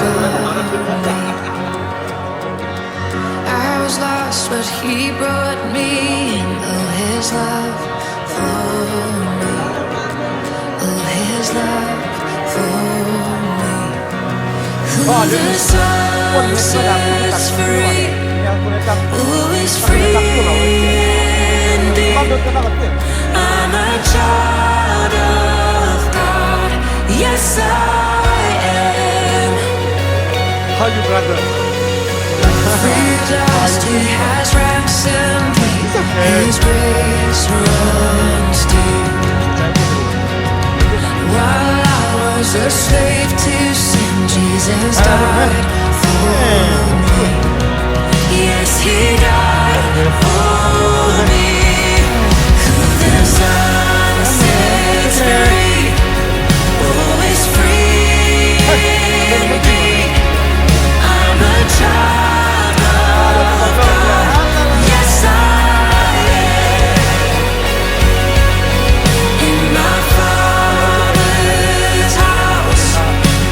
I was lost, but he brought me in. Oh, his love for me. Oh, his love for me. Who the Son sets free, who is free indeed. I'm a child of God. Yes, I am. How you, brother? Free at last, he has ransomed me. It's okay. His grace runs deep. While I was a slave to sin, Jesus died for me. Yes, he died for me. Who the Son sets free, who is free indeed. I'm a child of God. Yes, I am. In my Father's house,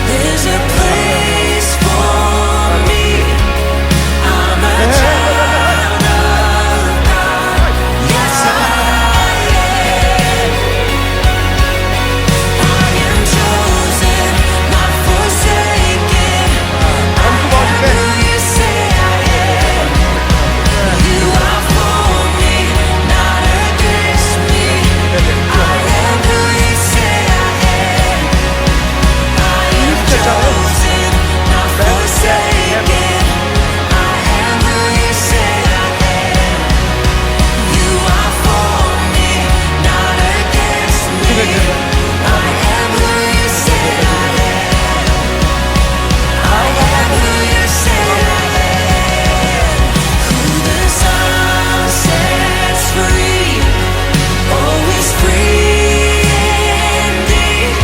there's a place for me. I'm a child of God. Yes, I am. I am chosen, not forsaken. I am who you say I am. You are for me, not against me. I am who you say I am. I am chosen, not forsaken. I am who you say I am. You are for me, not against me. I am who you say I am. I am who you say I am. Who the Son sets free, oh, is free indeed.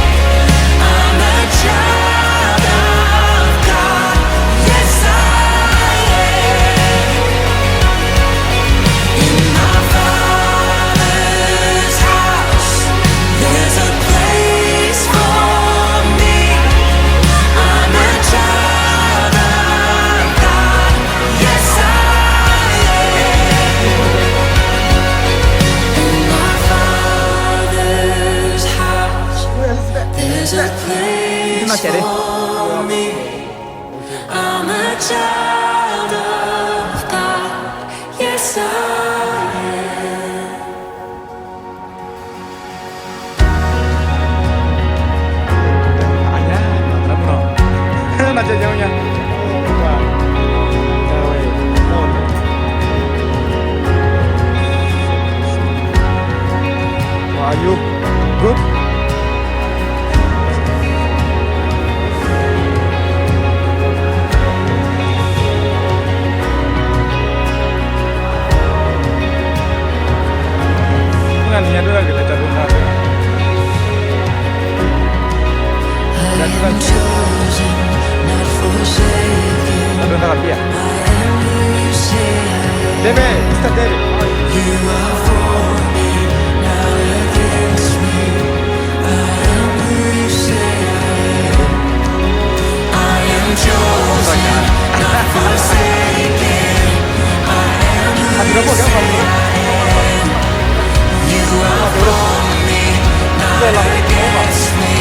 I'm a child of God. Yes, I am. In my Father's house, there's a place for me. I'm a child of God. Yes, I am. In my Father's house, there's a place for me. I'm a child of God. Yes, I am. Are you good? David, Mister David. You are for me, not against me. I am who you say I am. I am chosen, not forsaken. I am who you say I am. You are for me, not against me.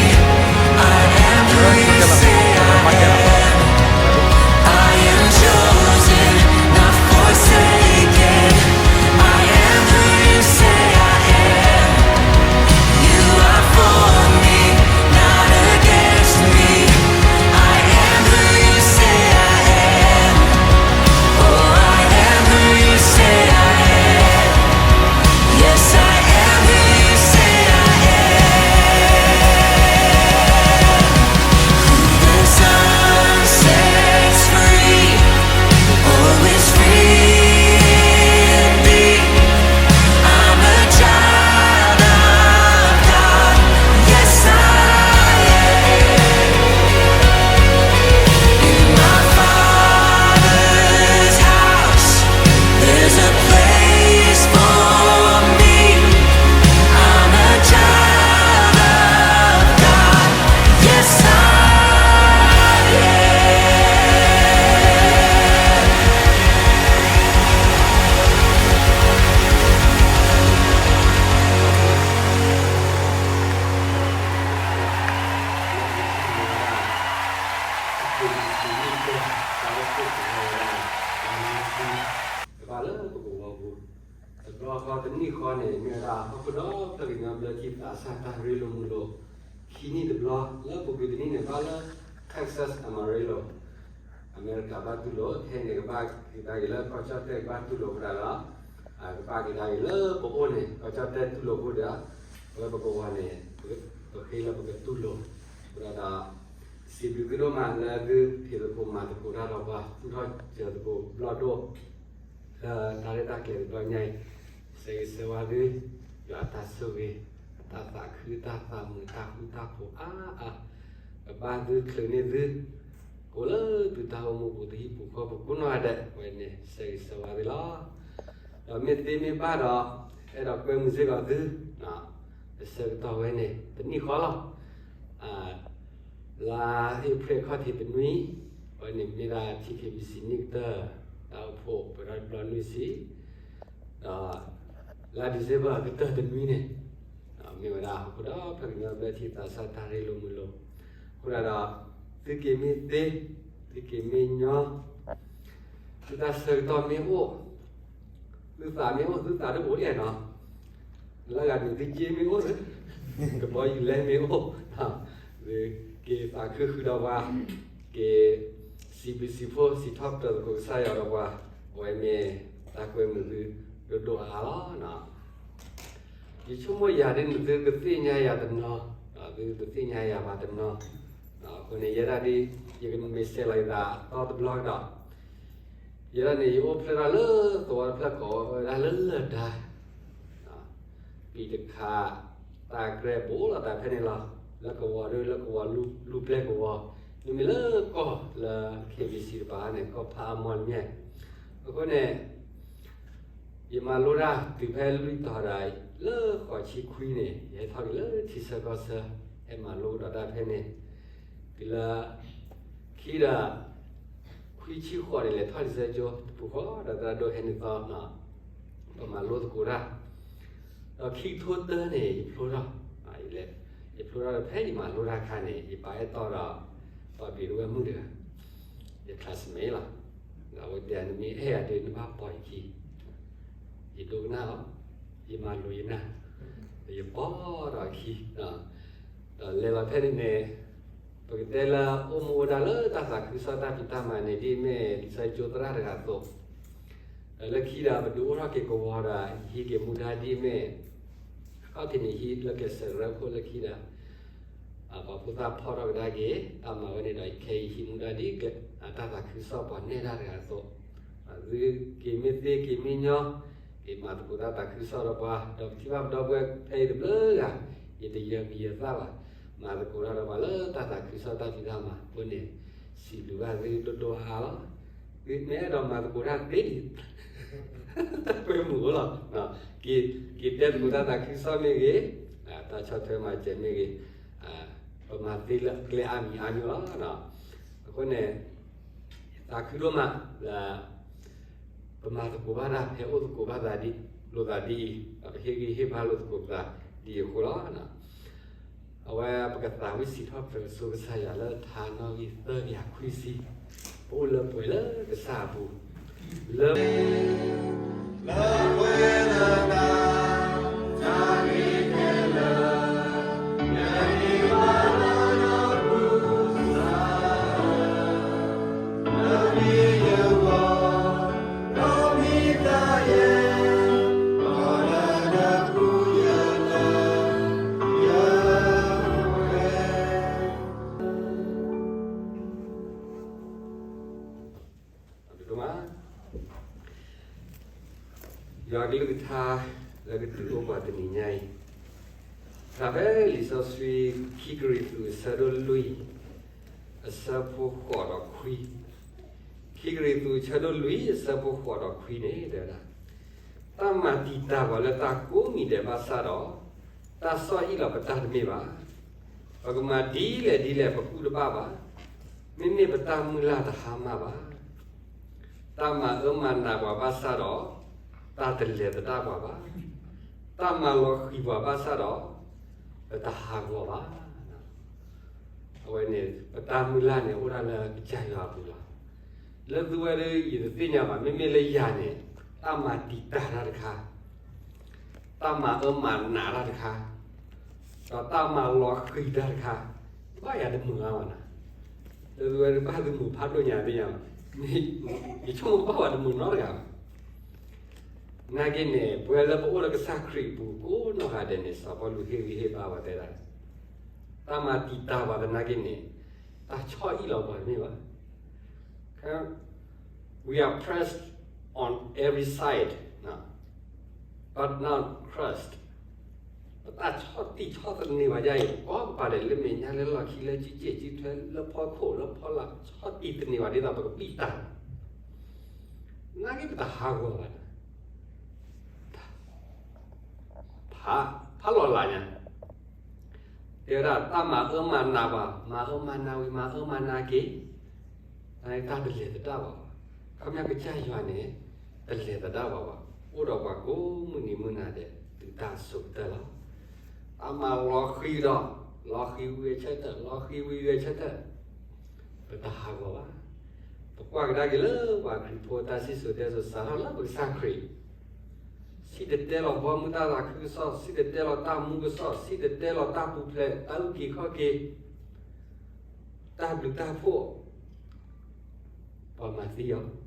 I am who you say I am. I am chosen, not forsaken. တနံၣ်ဃီ တၢ်အိၣ်ဖှိၣ်ကဟဲဝဲဒၣ် တနံၣ်ဃီ ကဘၣ်လၢပကဝီၤပူၤ, တဘျီဃီတနံၣ်ဃီန့ၣ် မ့ၢ်ဝဲဒၣ်ဟီၣ်ခိၣ်ဒီဖျၢၣ်ကညီဘျၢထံသးစၢ်တၢ်ရ့လိာ်မုာ်လိာ်, ခံနံၣ်တဘျီ လၢပူၤကွံာ်တနံၣ်န့ၣ် ဘၣ်လၢ Texas Amarillo အမဲရကၤဘၣ်တူၢ်လိာ်, ခဲအံၤန့ၣ် ကဘၣ်က့ၤကဒါက့ၤလၢ ကီၢ်ကၠီၣ်တဲၣ်ကဘၣ်တူၢ်လိာ်အဃိဒၣ်ဒီး ကဘၣ်က့ၤကဒါက့ၤလၢပအိၣ်န့ၣ် ကီၢ်ကၠီၣ်တဲၣ်တူၢ်လိာ်အဃိဒီး ပဝဲပကဝီၤန့ၣ် ပဃ့လၢပကတူၢ်လိာ်အဃိဒၣ်ဒီး စံးဘျုးသုဒိၣ်မးလၢသုဟ့ၣ်သကိးမၤသကိးတၢ်ဒီးပှၤ သူၣ်ထီၣ်စၢၤသကိးဘျီၣ်ဒိၣ် လၢတၢ်ရဲၣ်တၢ်ကျဲၤတဘျီညါအံၤ, ဆၢဂ့ၤဆၢဝါသု, ယွၤအတၢ်ဆိၣ်ဂ့ၤ, အတၢ်သးခု, တၢ်သးမုာ်, တၢ်ဃူတၢ်ဖိးအါအါ, ကဘၣ်သုချုးန့ၢ်သု ကိးလၢသုတၢ်အိၣ်မူပူၤ သုဟံၣ်ပူၤဃီပူၤကိးနီၢ်ဂၤဒဲး, အဝဲန့ၣ် ဆၢဂ့ၤဆၢဝါသုလီၤ. ဒီးမ့ၢ်သ့မ့ၢ်ဘၣ်ဒီး အဲၣ်ဒိးကွဲမုာ်စ့ၢ်ကီးသု, အဆၢကတီၢ်ဝဲန့ၣ် တနံၣ်ဃီလီၤ. လါ April ခီၣ်ထံးတနွံ, အဝဲန့ၣ်မ့ၢ်ဒၣ် TKBC နံၣ်ကတၢၢ် တၢ်အိၣ်ဖှိၣ်ပှဲၤထီၣ်တဘျီနွံဆံ, ဒီးလါ December ကတၢၢ်တနွံန့ၣ် မ့ၢ်ဝဲဒၣ်ဟီၣ်ခိၣ်ဒီဖျၢၣ်ကညီဘျၢထံသးစၢ်တၢ်ရ့လိာ်မုာ်လိာ်, အဃိဒၣ်ဒီး သုက့ၤမ့ၢ်သ့, သုက့ၤမ့ၢ်ညီ, သုတၢ်ဆၢကတီၢ်မ့ၢ်အိၣ်, သုသးမ့ၢ်အိၣ် သုသးတအိၣ်ဒံးနီၤ, လၢဂၤန့ၣ်သုက့ၤမ့ၢ်အိၣ်, ကဘီယူၤလဲမ့ၢ်အိၣ်, က့ၤသးခုဃုာ်ဒီးပှၤ, က့ၤစံးဘျုးစံးဖှိၣ်စံးထီၣ်ပတြၢၤသကိးကစၢ်ယွၤဒီးပှၤ, အဝဲမ့ၢ်တၢ်ကွဲမုာ်သုဒိၣ်ဒိၣ်အါအါလီၤ. ယဆိကမိၣ်ယၤဒ်န့ၣ် သုကသ့ၣ်ညါယၤတနီၤ, သုကသ့ၣ်ညါယၤဘၣ်တနီၤ, အဃိန့ၣ် ယဲဒၣ်ဒ် ယကမ့ၢ်စဲးလီၤယသးအသီတဘျီကဒီး, ယဲဒၣ်န့ၣ် ယအိၣ်ဖျဲၣ်ထီၣ်လၢသဝီတဖျၢၣ်ကိးဝဲဒၣ်လၢလၢၢ်ဒါ ပံၤတခး, တၢ်ကြဲးဘူးလိာ်သးဖဲန့ၣ်လီၤ. လၢကဝီၤဒီး လၢကဝီၤလူၢ်ပျဲၢ်ကဝီၤ, မ့မ့ၢ်လၢကီၢ်လၢ KBC တပၤန့ၣ် ကီၢ်ဖးအမီၢ်န့ၣ်, အဃိန့ၣ် ယမၤလိတၢ်တုၤဖဲလွံၢ်တီၤဒီး လၢဃိးဆံခွံန့ၣ် ယဟဲထီၣ်က့ၤလၢထံဆၢကီၢ်ဆၢ, ဟဲမၤလိကဒီးတၢ်ဖဲန့ၣ်, တုၤလၢ ခံဒီး ခွံဆံဃိးန့ၣ် လဲၤထီၣ်လံာ်စီဆှံကၠိ တပူၤဃီဒီးသရၣ်ဒိၣ်ဟဲနုာ်သီ, ပမၤလိသကိးတၢ်, ဒီးခံကထိတၢန့ၣ် ယဖျိထီၣ်, ယဖျိထီၣ်ဒီးဖဲယမၤလိတၢ်အခါန့ၣ် ယပာ်အဲၣ်တီဒီး ပှၤဘံၣ်ဒဝဲၢ်မုၣ်တဂၤ, ယ classmate လီၤ, ဒီးအဝဲတဲ နမ့ၢ်အဲၣ်ယၤဒီး နဘၣ်ပိာ်ယခံ ယဒိကနၣ်လီၤ, ယမၤလိာ်ယနၢ်, ယပိာ်ဒီးအခံ, ဒီးလဲၤလီၤဖဲန့ၣ်န့ၣ်, ပကတဲလၢအိၣ်မူအိၣ်ဒါလၢတၢ်သးခုကစီၣ်တၢ်ဖံးတၢ်မၤန့ၣ် ဒ်မ့ၢ်လံာ်စီဆှံကၠိသရၣ်တဂၤအသိး, ဒီးလၢခံဒီး ပဒုးအိၣ်ထီၣ်က့ၤကဝီၤဒီး ယဟံးက့ၤမူဒါဒ်မ့ၢ် အခီၣ်ထံးန့ၣ် ဟံးလၢကစၢၢ်ရၢခိၣ်လၢခံဒီး ပှၤဖိသၣ်ဖီၣ်ထီၣ်ကဒါက့ၤ တၢ်မၤဝဲန့ၣ်ဒီး ယခဲအံၤဟံးမူဒါဒ် တၢ်သးခုကစီၣ်ပှၤနဲၣ်တၢ်တဂၤအသိး, သုက့ၤမ့ၢ်သ့က့ၤမ့ၢ်ညီ, က့ၤမၤသကိးတၢ်သးခုကစီၣ်ဒီးပှၤ, ဒီးပထံၣ်ဘၣ်ပဒီပုၢ်ဝဲၢ်ဖဲအံၤတဘျုးဂၤ, ယတယၢၤကယၢၤသၣ်ဘၣ်, မၤသကိးတၢ်ဒီးပှၤလၢတၢ်သးခုကစီၣ်တၢ်ဖံးတၢ်မၤအဃိန့ၣ်, စံးဘျုးဘၣ်သုဒိၣ်ဒိၣ်အါအါလီၤ. သုမ့ၢ်အဲၣ်ဒိးမၤသကိးတၢ်သ့ဒံး တၢ်ကွဲမုာ်အိၣ်လီၤ. က့ၤတဲသကိးတၢ်သးခုကစီၣ်မ့ၢ်ဂ့ၤ, တၢ်ဆီၣ်ထွဲမၤစၢၤမ့ၢ်ဂ့ၤ, ပမၤသ့လၢအကျဲအါမံၤအါမံၤလီၤ. အဃိန့ၣ် သးခုဒိၣ်မးလၢ ပမၤသကိးဘၣ်တၢ် ဟဲအိၣ်သကိးဘၣ်သးဒ် လိာ်သးဒ်အံၤ, ဒီးပဟ့ၣ်ဂံၢ်ဟ့ၣ်ဘါလိာ်သကိးပသးဒ်အံၤအဃိလီၤ. အဝဲပကသးဝံၣ်စံးထီၣ်ပတြၢၤဆိကစၢ်ယွၤလၢထါနီၣ်ဂံၢ်သၢကယၤခွံဆံ, ပအိၣ်လၢပှဲၤလၢကစၢ်အပူၤ, လၢ ယွၤအကလုၢ်ကထါလၢကတုၤအိၣ်ပှၤတနံၤညါအံၤ, ဖျါဖဲလံာ်စီဆှံ ခံကရံၣ်သူး အဆၢဒိၣ်လွံၢ် အဆၢဖိဃိးဒီးခွံ, ခံကရံၣ်သူး အဆၢဒိၣ်လွံၢ် အဆၢဖိဃိးဒီးခွံန့ၣ် တဲဝဲဒၣ်, တၢ်မၤတံာ်တာ်ပှၤလၢတၢ်ကိးမံၤဒဲးဘၣ်ဆၣ်ဒီး, တၢ်ဆီၣ်အံၣ်လီၤပတၢ်တမ့ၢ်ဘၣ်. ပကမၤဒ်လဲၣ်ဒ်လဲၣ် ပကူၣ်တဘၣ်ဘၣ်. မ့မ့ၢ်ပတၢ်မုၢ်လၢ်တဟါမၢ်ဘၣ်. တၢ်မၤအၢမၤနးပှၤဘၣ်ဆၣ်ဒီး, တၢ်တလဲၤသဒၣ်ပှၤဘၣ်. တၢ်မၤလီၤဃံၤပှၤဘၣ်ဆၣ်ဒီး, ပတဟးဂီၤဘၣ်. အဝဲန့ၣ် ပတၢ်မုၢ်လၢ်န့ၣ် အိၣ်ဒၣ်လၢကစၢ်ယွၤအပူၤလီၤ. လၢသုဝဲဒၣ် ယတသ့ၣ်ညါဘၣ်, မ့မ့ၢ်လၢယၤန့ၣ် တၢ်မၤတံာ်တာ်တၢ်တခါ, တၢ်မၤအၢမၤနးတၢ်တခါ, ဒီးတၢ်မၤလီၤဃံၤတၢ်တခါ, ဘၣ်ယၤတမုာ်အါဘၣ်နၤ. လၢသုဝဲဒၣ် ဘၣ်သုမုာ်ဖးဒိၣ်ညါသ့ၣ်ညါဘၣ်, ယဆိကမိၣ်ဘၣ်ဝဲတမုာ်နီတဂၤဘၣ်. နာ်က့န့ၣ် ပဝဲလၢပအိၣ်လၢကစၢ်ခရံာ်အပူၤကိးနီၢ်ဂၤဒဲးန့ၣ် စီၤပီလူးဟ့ၣ်ဂံၢ်ဟ့ၣ်ဘါဝဲတဲဒၣ်, တၢ်မၤတံာ်တာ်ပှၤသနာ်က့န့ၣ် တၢ်ဆီၣ်အံၣ်လီၤပှၤတမ့ၢ်ဘၣ်. We are pressed on every side, but not crushed. ပတၢ်ဆီၣ်တံၢ်ဆီၣ်သနံးဘၣ်ဒ်အံၤ ပကိးပှၤဒဲးလၢမဲာ်ညါ လၢလီၢ်ခံ လၢကံၣ်ကံၣ်စုထွဲ လၢဖီခိၣ်လၢဖီလာ် ဆီၣ်တံၢ်သနံးဘၣ်ဒ်သိးပကပံၢ်တၢ် နာ်က့ပတဟးဂီၤဘၣ်. ဖးလီၤလးညါ, တဲဝဲဒၣ် တၢ်မၤအၢမၤနးဘၣ်, မၤအၢမၤနးဝံၤ မၤအၢမၤနးက့ၤ, တၢ်တလဲၤသဒၣ်ဘၣ်ဘၣ်. ခီပညီကစၢ်ယွၤန့ၣ် တလဲၤသဒၣ်ဘၣ်ဘၣ်, အိၣ်ဒီးပှၤကိးမုၢ်နံၤမုၢ်နၤဒဲး တုၤတၢ်အစိၤကတၢၢ်လီၤ. တၢ်မၤလီၤဃံၤဒီး လီၤဃံၤဝံၤအဆၢထၢၣ်, လီၤဃံၤဝံၤအဆၢထၢၣ်, ပတဟးဂီၤဘၣ်. ပကွၢ်ကဒါက့ၤလၢပှၤခရံာ်ဖိတၢ်စံၣ်စိၤတဲစိၤ စးထီၣ်လၢပကစၢ်ခရံာ် စံၣ်တဲၤတဲလီၤဘီမုၢ်တၢ်သးခုကစီၣ်, စံၣ်တဲၤတဲလီၤတၢ်မူကစီၣ်, စံၣ်တဲၤတဲလီၤတၢ်ပူၤဖျဲး တၢ်အုၣ်က့ၤခီၣ်က့ၤ, တၢ်ဘျုးတၢ်ဖှိၣ်, ပှၤမၤသံအီၤ.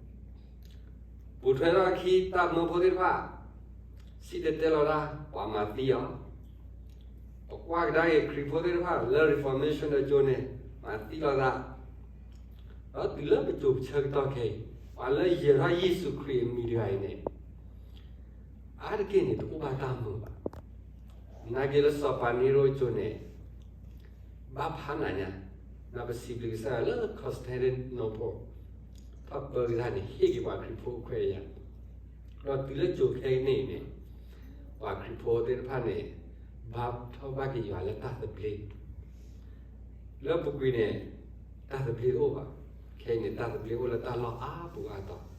ပိာ်ထွဲထီၣ်အခံ တၢ်မၢဖိသ့ၣ်တဖၣ် စံၣ်တဲၤတဲလီၤတၢ် ပှၤမၤသံအီၤ. ပကွၢ်ကဒါက့ၤခရံာ်ဖိသ့ၣ်တဖၣ်လၢ Reformation အကၠိန့ၣ် မၤသံလီၤသး, ဒီးတုၤလၢပစိၤပဆၢကတီၢ်ခဲအံၤ ပှၤလၢယၢၤထီၣ်ယ့ၣ်ၡူးခရံာ်အမံၤတဂၤအံၤန့ၣ် အါတက့ၢ်န့ၣ် တအိၣ်ဘၣ်တၢ်မုာ်ဘၣ်. နာ်က့လၢစီၤပၤနံရိအကၠိန့ၣ် ဘၣ်ဖးနၤညါ, နပစံးဘျုးကစၢ်ယွၤလၢ Constantinople ထီၣ်ပၢကစၢ်န့ၣ် ဟ့ၣ်က့ၤပှၤခရံာ်ဖိအခွဲးအယာ်, ဒီးတုၤလၢကၠိခဲကနံၣ်အံၤန့ၣ် ပှၤခရံာ်ဖိသ့ၣ်တဖၣ်န့ၣ် ဘါထီၣ်ဘၣ်က့ၤယွၤလၢတၢ်သဘျ့, လၢပူၤကွံာ်န့ၣ် တၢ်သဘျ့တအိၣ်ဘၣ်. ခဲအံၤန့ၣ် တၢ်သဘျ့အိၣ်လၢတၢ်လီၢ်အါပူၤအါတီၤ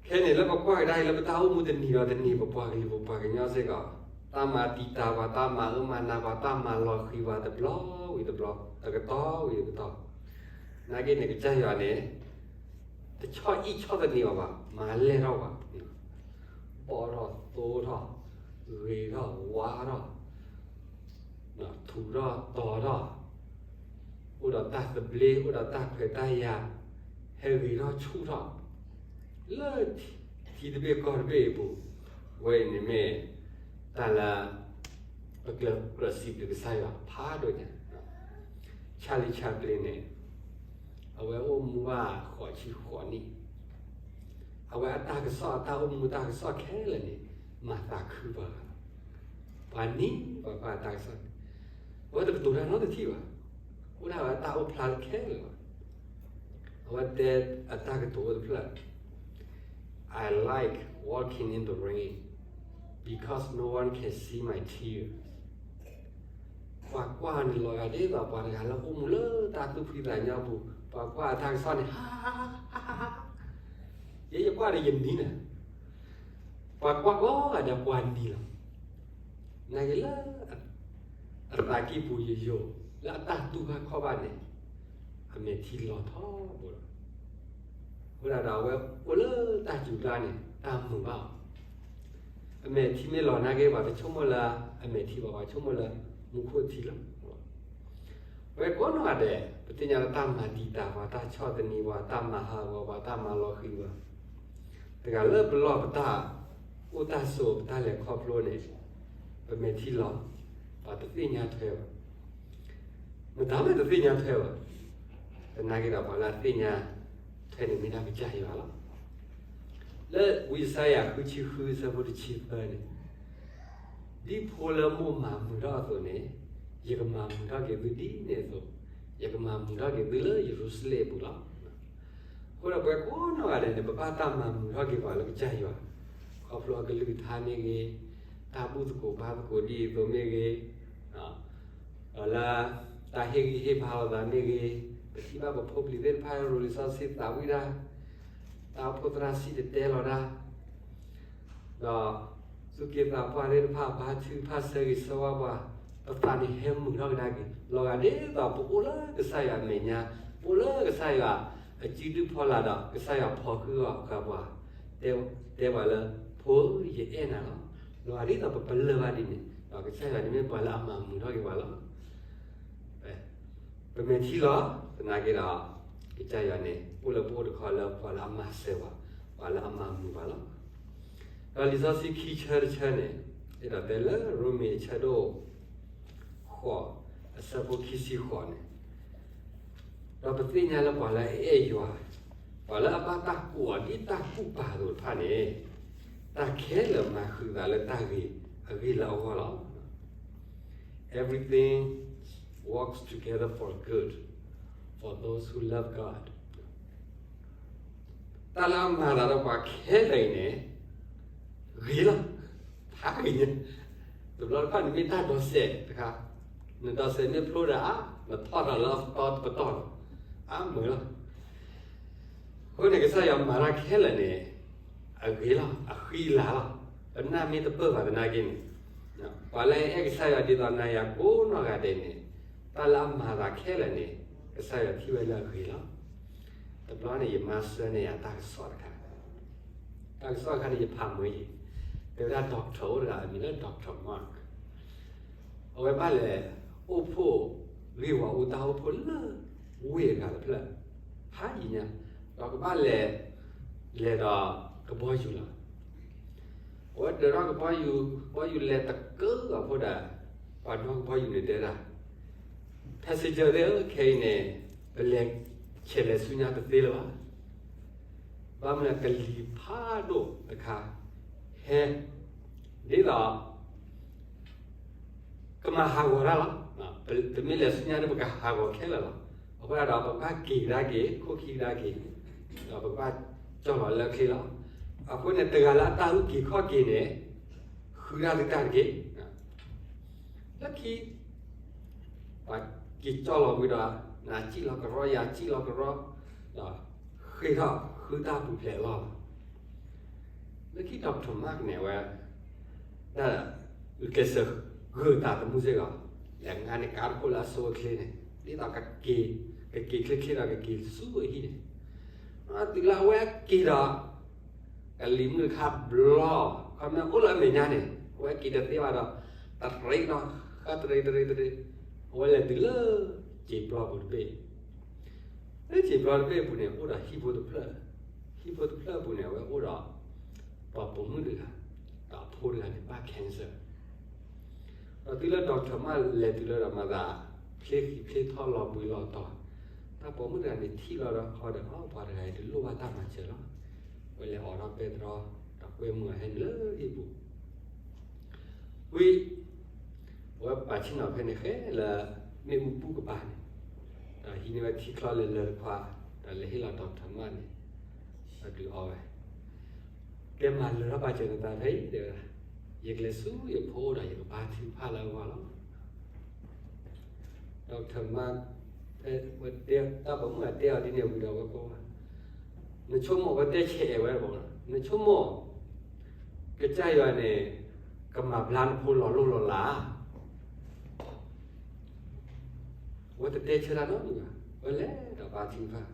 ခဲအံၤန့ၣ် လၢပကွၢ်ကဒါအံၤ လၢပတၢ်အိၣ်မူတနံၤဒီးတနံၤ ပပှၤကလုာ်ပပှၤကညီစ့ၢ်ကီး, တၢ်မၤတံာ်တာ်ပှၤ, တၢ်မၤအၢမၤနးပှၤ, တၢ်မၤလီၤဃံၤပှၤ တဘျီဝံၤတဘျီ, တကတီၢ်ဝံၤတကတီၢ်, နာ်က့န့ၣ် ကစၢ်ယွၤန့ၣ် တဆီၣ်အံၣ်ဆီၣ်သနံးအီၤဘၣ်, မၤလဲၢ်ထီၣ်ပှၤ, ဘီၣ်ထီၣ်သိထီၣ်, ဂ့ၤထီၣ်ဝါထီၣ် ထူးထီၣ်တီၤထီၣ်, အိၣ်ဒီးတၢ်သဘျ့, အိၣ်ဒီးတၢ်ခွဲးတၢ်ယာ်, ဟဲဂ့ၤထီၣ်ဆူၣ်ထီၣ်, လၢထံတဘ့ၣ်ကီၢ်တဘ့ၣ်အပူၤ, အဝဲအံၤန့ၣ်မ့ၢ်တၢ်လၢ ပကြၢးကြၢးစံးဘျုးကစၢ်ယွၤဖးဒိၣ်ညါ. Charlie Chaplin န့ၣ် အဝဲအိၣ်မူဘၣ်ဃိးဆံဃိးနံၣ်, အဝဲအတၢ်ကစီၣ် အတၢ်အိၣ်မူတၢ်ကစီၣ်ခဲလၢာ်န့ၣ် မၤသးခုပှၤ, ပှၤနံၤပှၤကွၢ်အတၢ်ကစီၣ်န့ၣ်, အဝဲတကတိၤတၢ်နီတထံၣ်ဘၣ်, အိၣ်ဒၣ်ဝဲအတၢ်အိၣ်ဖျါခဲလၢာ်လီၤ. အဝဲတဲအတၢ်ကတိၤအိၣ်တဖျၢၣ်, I like walking in the rain because no one can see my tears. ပှၤကွၢ်န့ၣ်လီၤဂာ်ဒ်သိး ပှၤတဂၤလၢအိၣ်မူလၢတၢ်သူၣ်ဖှံသးညီအပူၤ, ပှၤကွၢ်အတၢ်ကစီၣ်န့ၣ် ဟါဟါဟါဟါ, ယဲယကွၢ်ဒီးယနံၤန့ၣ်, ပှၤကွၢ်ကိးဂၤဒဲးပှၤနံၤလီၤ. နာ်က့လၢ အသးကံၢ်ပူၤယိာ်ယိာ် လၢအတၢ်တူၢ်ဘၣ်ခီၣ်ဘၣ်န့ၣ် အမဲာ်ထံလီၤထီဘိလီၤ. အဃိဒၣ်ဒီးအဝဲအိၣ်လၢတၢ်စူၤကျါန့ၣ် တၢ်မုာ်ဘၣ်အီၤ, အမဲာ်ထံမ့ၢ်လီၤနာ်က့ ပှၤတဆိကမိၣ်လၢအမဲာ်ထံဘၣ်, ပှၤဆိကမိၣ်လၢမူခိၣ်ထံလီၤ. ပဝဲကိးနီၢ်ဂၤဒဲး ပသ့ၣ်ညါလၢတၢ်မၤတံာ်တာ်ပှၤ, တၢ်ဆီၣ်သနံးပှၤ, တၢ်မၤဟးဂီၤပှၤ, တၢ်မၤလီၤဃံၤပှၤ, တဂၤလၢပလီၢ်ပတၢ်အိၣ်တၢ်ဆိး ပတၢ်လဲၤခီဖျိန့ၣ် ပမဲာ်ထံလီၤ, ပှၤတသ့ၣ်ညါထွဲဘၣ်. မတၤမ့ၢ်တသ့ၣ်ညါထွဲဘၣ်. သနာ်က့ဒီး ပှၤလၢအသ့ၣ်ညါထွဲန့ၣ် မ့ၢ်ဒၣ်ကစၢ်ယွၤလီၤ. လၢဝံယၡါယၤ ဃုဆံဃု အဆၢဖိတဆံသၢန့ၣ်, ဒ်ဖိလၢမိၢ်မၤမုာ်ထီၣ်အသိးန့ၣ်, ယကမၤမုာ်ထီၣ်က့ၤသုဒ်န့ၣ်အသိး, ယကမၤမုာ်ထီၣ်က့ၤသုလၢယရူၤၡလ့ၣ်အပူၤလီၤ. အဃိဒီးပဝဲကိးနီၢ်ဂၤဒဲးန့ၣ် ပဘၣ်တၢ်မၤမုာ်ထီၣ်က့ၤပှၤလၢကစၢ်ယွၤ, ခီဖျိအကလုၢ်ကထါမ့ၢ်ဂ့ၤ, တၢ်ဘူၣ်သကိးဘါသကိးဒ်အံၤအသိးမ့ၢ်ဂ့ၤ, ဒီးလၢတၢ်ဟ့ၣ်ဂံၢ်ဟ့ၣ်ဘါလိာ်သးမ့ၢ်ဂ့ၤ, ပထံၣ်ဘၣ်ပဖိပလံၤသ့ၣ်တဖၣ် ရိၤလံာ်စီဆှံသးဝံၣ်တၢ်, တၢ်အိၣ်ဖှိၣ်သရၣ်စံၣ်တဲၤတဲလီၤတၢ်, ဒီးသူၣ်က့သးပှၢ်သ့ၣ်တဖၣ် ဘါထုကဖၣ်ဆၢဂ့ၤဆၢဝါပှၤ, ပသးန့ၣ်ဟဲမုာ်ထီၣ်ကဒါက့ၤ လီၤဂာ်ဒ်သိးပအိၣ်လၢကစၢ်ယွၤအမဲာ်ညါ, ပအိၣ်လၢကစၢ်ယွၤအစုဒုၣ်ဖီလာ်ဒီး ကစၢ်ယွၤဖီၣ်ဃုာ်အီၤဃာ်ပှၤ, တဲပှၤလၢ ဖိဧၢ ယအဲၣ်နၤလီၤ. လီၤဂာ်ဒ်သိးပပလၢၢ်ဘၣ်ဒ်န့ၣ် ဒီးကစၢ်ယွၤန့ၣ်မ့ၢ်ပှၤလၢအမၤမုာ်ထီၣ်က့ၤပှၤလီၤ. ပမဲာ်ထံလီၤ, သနာ်က့ဒီး ကစၢ်ယွၤန့ၣ် အိၣ်လၢပအိၣ်တခီလၢပှၤလၢအမၤစၢၤပှၤ, ပှၤလၢအမၤမုာ်ပှၤလီၤ. ဒီးလံာ်စီဆှံခံဆၢတဆၢန့ၣ် အဲၣ်ဒိးတဲလၢရိမ့ၤအဆၢဒိၣ်ဃိး အဆၢဖိခံဆံဃိးန့ၣ်, ဒီးပသ့ၣ်ညါလၢပှၤလၢအအဲၣ်ယွၤ, ပှၤလၢအဘၣ်တၢ်ကူးအီၤဒ်တၢ်ကူးပာ်အသိးတဖၣ်န့ၣ်, တၢ်ခဲလၢာ်မၤဃုာ်သးလၢတၢ်ဂ့ၤအဂ့ၢ်လၢအဂီၢ်လီၤ. Everything works together for good for those who love God. တၢ်လၢအမၤသးဒီးပှၤခဲလၢာ်အံၤန့ၣ် ဂ့ၤလီၤ, ဖးဂ့ၤညါ, တဘျီတခီၣ်နမ့ၢ်တၢ်ဒိးစဲးတခါ, နဒိးစဲးမ့ၢ်ဖျိဒီးအါ, နထီၣ်ဒီးလၢအပတီၢ်တပတီၢ်လီၤ, အါမုာ်လီၤ. အဃိန့ၣ် ကစၢ်ယွၤမၤတၢ်ခဲလၢာ်န့ၣ် အဂ့ၤလီၤ, အဃံအလၤလီၤ, ပနၢ်မ့ၢ်တပၢၢ်ဘၣ်သနာ်က့န့ၣ်, ပှၤလၢအအဲၣ်ကစၢ်ယွၤဒ်သိးနၤယၤကိးနီၢ်ဂၤဒဲးန့ၣ်, တၢ်လၢအမၤသးခဲလၢာ်န့ၣ် ကစၢ်ယွၤထံၣ်ဝဲလၢအဂ့ၤလီၤ. တဘျီန့ၣ် ယမၤစၢၤန့ၢ်ယၤတၢ်ကစီၣ်တခါ, တၢ်ကစီၣ်တခါန့ၣ် ယဖးမုာ်ယံၤ, တဲဝဲဒၣ် doctor အိၣ်တဂၤ အမံၤလၢ doctor Mark, အဝဲဘၣ်လဲၤအိၣ်ဖှိၣ်ဂ့ၢ်ဝီအူတၢ်အိၣ်ဖှိၣ်လၢ ဝ့ၢ်အဂၤတဖျၢၣ်, ဖးယံၤညါ, ဒီးကဘၣ်လဲၤ, လဲၤဒီးကဘီယူၤလီၤ. အဝဲဒၢးထီၣ်ကဘီယူၤ, ကဘီယူၤလဲၤတကၢအဃိဒီး, ပှၤနီၣ်ကဘီယူၤန့ၣ်တဲဒၣ်, passenger သ့ၣ်ဧၢ, ခဲအံၤန့ၣ် ပလဲၤဆဲးလဲၤဆူညါတသ့လၢၤဘၣ်. ဘၣ်မနုၤလဲၣ် ကလံၤဖးဒိၣ်တခါ ဟဲ, ဒ်သိး ကမၤဟးဂီၤတၢ်လီၤ. ပမ့ၢ်လဲၤဆူညါဒီး ပကဟးဂီၤခဲလၢာ်လီၤ. အဃိသတးဒီး ပကဘၣ်က့ၤကဒါက့ၤ ခိၣ်ခံကဒါက့ၤ, ဒီးပကဘၣ်ကၠီၣ်လီၤလၢချ့လီၤ. အဃိန့ၣ် တဂၤလၢအတၢ်အုၣ်က့ၤခီၣ်က့ၤန့ၣ် ဃုဒၣ်သုတၢ်တက့ၢ်. လၢခံ ပှၤက့ၤကၠီၣ်လီၤဝံၤဒီး နၤစံၣ်လီၤကရီ ယၤစံၣ်လီၤကရီ, ဒီးဃ့ထီၣ်ဃုတၢ်ပူၤဖျဲးအလီၢ်လီၤ. လၢခံ doctor Mark န့ၣ် အဝဲ ဒၣ် ကစၢၢ်ဂၢၢ်တၢ်သမူစ့ၢ်ကီး, လဲၤငါန့ၣ်ကါတခိၣ်လၢအဆိအချ့န့ၣ် ဒ်သိးကက့ၤ, ကက့ၤချ့ချ့ဒီးကက့ၤဆူအဟံၣ်န့ၣ်, တုၤလၢအဝဲက့ၤဒီး ကလံၤမုၢ်ခါဘျီ, ခီမ့ၢ်အိၣ်လၢအမဲာ်ညါန့ၣ် အဝဲက့ၤတသ့ဘၣ်ဒီး တရံးဒီးဃၣ်တရံးတရံးတရံး, အဝဲလဲၤတုၤလၢ စံာ်ပျီပူၤတဘ့ၣ်, လၢစံာ်ပျီတဘ့ၣ်အပူၤန့ၣ် အိၣ်ဒီးဟံၣ်ဖိတဖျၢၣ်, ဟံၣ်ဖိတဖျၢၣ်အပူၤန့ၣ် အဝဲအိၣ်ဒီး ပှၤပိာ်မုၣ်တဂၤ, ဒီးအဖိတဂၤန့ၣ် ဘၣ် cancer, ဒီးတုၤလၢ doctor Mark လဲၤတုၤလၢဒီး မၤသးဖျ့ဃံးဖျ့ထီၣ်လီၤဘှံးလီၤတီၤ, တၢ်ပိာ်မုၣ်တဂၤန့ၣ်ထံၣ်လီၤဒီး ဟီဒီး အီ ပှၤတဂၤအံၤတလိၣ်ဘၣ်တၢ်မၤစၢၤလီၤ. အဝဲလဲၤအိးထီၣ်ပဲတြီ ဒီးကွဲမုာ်အီၤဟဲနုာ်လၢဟံၣ်ပူၤ ဝံၤ အဝဲပာ်ဆ့ၣ်နီၤဖဲန့ၣ်ဃဲလၢ မ့ၣ်အူဘူၣ်ကပၤန့ၣ်, ဒီးဟံးန့ၢ်ဝဲထံချီလဲၤလၢတခွါ, ဒီးလဲၤဟ့ၣ်လီၤ doctor Mark န့ၣ်, ဒီးဒုးအီဝဲ, ကဲမၤလၢထီၣ်ပာ်စၢၤနသးဖဲအံၤ တဲဝဲဒၣ်, ယကလဲၤဆူယဖိဒီးယကဘါထုကဖၣ်လၢအဂီၢ်လီၤ. ဒီး doctor Mark ဖဲ တၢ်ပိာ်မုၣ်အတဲအီၤဒ်န့ၣ်ဝံၤဒီး အဝဲကိးဝဲ, နဆိကမိၣ် အဝဲတဲဆဲးအဲၣ်ဝဲတဘျီ, နဆိကမိၣ် ကစၢ်ယွၤန့ၣ် ကမၤဘျါနဖိလီၤလိၢ်လီၤလး အဝဲတတဲဆၢတၢ်နီတမံၤဘၣ်, အဝဲလဲၤဒီးဘါထုကဖၣ်,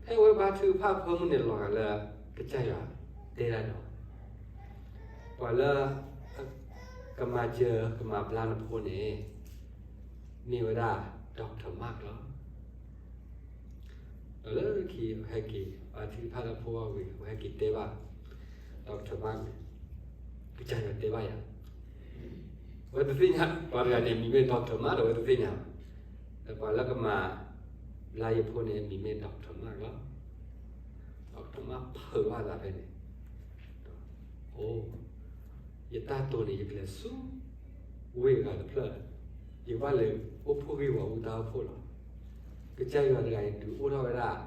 ဖဲအဝဲဘါထုကဖၣ်အဖၢမုၢ်န့ၣ် လီၤဂာ်လၢ ကစၢ်ယွၤတဲဒၣ်ဒီး ပှၤလၢ ကမၤစၢၤ ကမၤဘျါနဖိန့ၣ် မ့ၢ်ဝဲဒၣ် doctor Mark လီၤ. ဒီးလၢခံ အဝဲဟဲက့ၤ ဘါထုကဖၣ်လၢဖိအဂီၢ်ဝံၤ အဝဲဟဲက့ၤတဲဘၣ် doctor Mark န့ၣ်, ကစၢ်ယွၤတဲဘၣ်ယၤ, အဝဲတသ့ၣ်ညါ ပှၤတဂၤန့ၣ် မံၤမ့ၢ် doctor Mark ဒီး အဝဲတသ့ၣ်ညါဘၣ်, ဒီးပှၤလၢကမၤဘျါယဖိန့ၣ် မံၤမ့ၢ် doctor Mark လီၤ. doctor Mark ဖုးဘၣ်သးဖဲန့ၣ်, အိ ယတၢ်တိာ်န့ၣ် ယကလဲၤဆူ ဝ့ၢ်အဂၤတဖျၢၣ်, ယကဘၣ်လဲၤအိၣ်ဖှိၣ်ဂ့ၢ်ဝီအူတၢ်အိၣ်ဖှိၣ်လီၤ. ကစၢ်ယွၤတဂၤအံၤ ဒုးအိၣ်ထီၣ်ဝဲဒၣ်